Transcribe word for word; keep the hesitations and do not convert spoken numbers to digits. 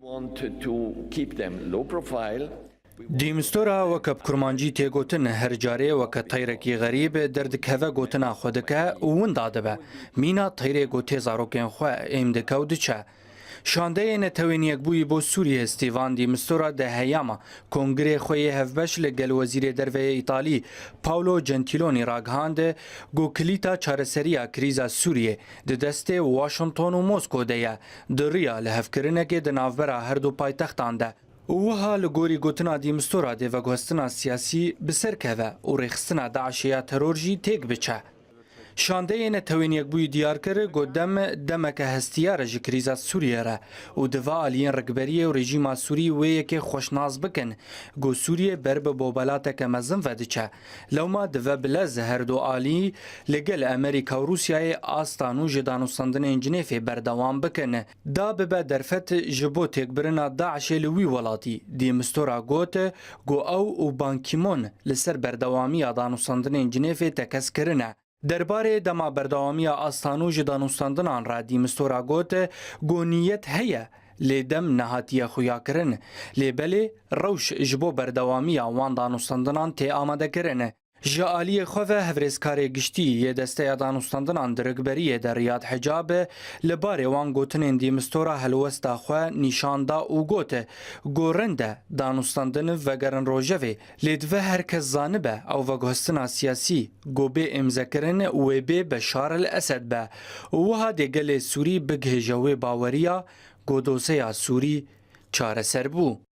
want to keep them low profile. Dî Mistora weke bi kurmancî tê gotin, her carê weke teyrekî xerîb derdikeve gotina xwe dike û winda dibe. Mîna teyrê ku tê zarokên xwe êm dike û diçe. Şandeyê Netewên Yekbûyî bo Sûriyê Stîvan Dî Mistora di heyama kongirê xwe yê hevbeş li gel Wezîrê Derve yê Îtalî Paolo Gentiloni ragihand ku kilîta çareseriya krîza Sûriyê di destê Washington û Mosko de ye, di riya lihevkirinekê di navbera her du paytextan de. Û wiha li gorî gotina Dî Mistora dê veguhestina siyasî bi ser keve û rêxistina DAIŞê ya teror jî têk biçe. Şandeyê Netewên Yekbûyî diyar kir ku dem demeke hestiyar e ji krîza Sûriyê re û di va aliyên rikberiyê û rejîma Sûrî wê yekê xweşnas bikin ku Sûriyê ber bi bobelateke mezin ve diçe. Lewma dive bi lez her du alî li gel Amerîka û Rûsyayê asta nû ji danûstandinên Cinêfê berdewam bikin. Da bibe derfet ji bo têkbirina DAIŞê li wî welatî. Dî Mistora got ku ew û Ban Ki-moon li ser berdewamiya danûstandinên Cinêfê tekez kirine. Derbarê dema berdewamiya asta nû ji danûstandinan re Dî Mistora got ku niyet heye, lê dem nehatiye xuyakirin. Lê belê rewş ji bo berdewamiya wan danûstandinan tê amadekirin. Ji aliyê xwe ve hevrêzkarê giştî yê Desteya Danûstandinan di rikberiyê de Riyad Hicab li barê wan gotinên Dî Mistora helwesta xwe nîşan da û got ku rind e danûstandin vegerin rojevê, lê divê her kes zanibe ew veguhestina siyasî ku bê îmzekirin wê bê Beşar el Esed be û wiha dê gelê Sûrî bigihêje wê baweriya ku doseya Sûrî çareser bû.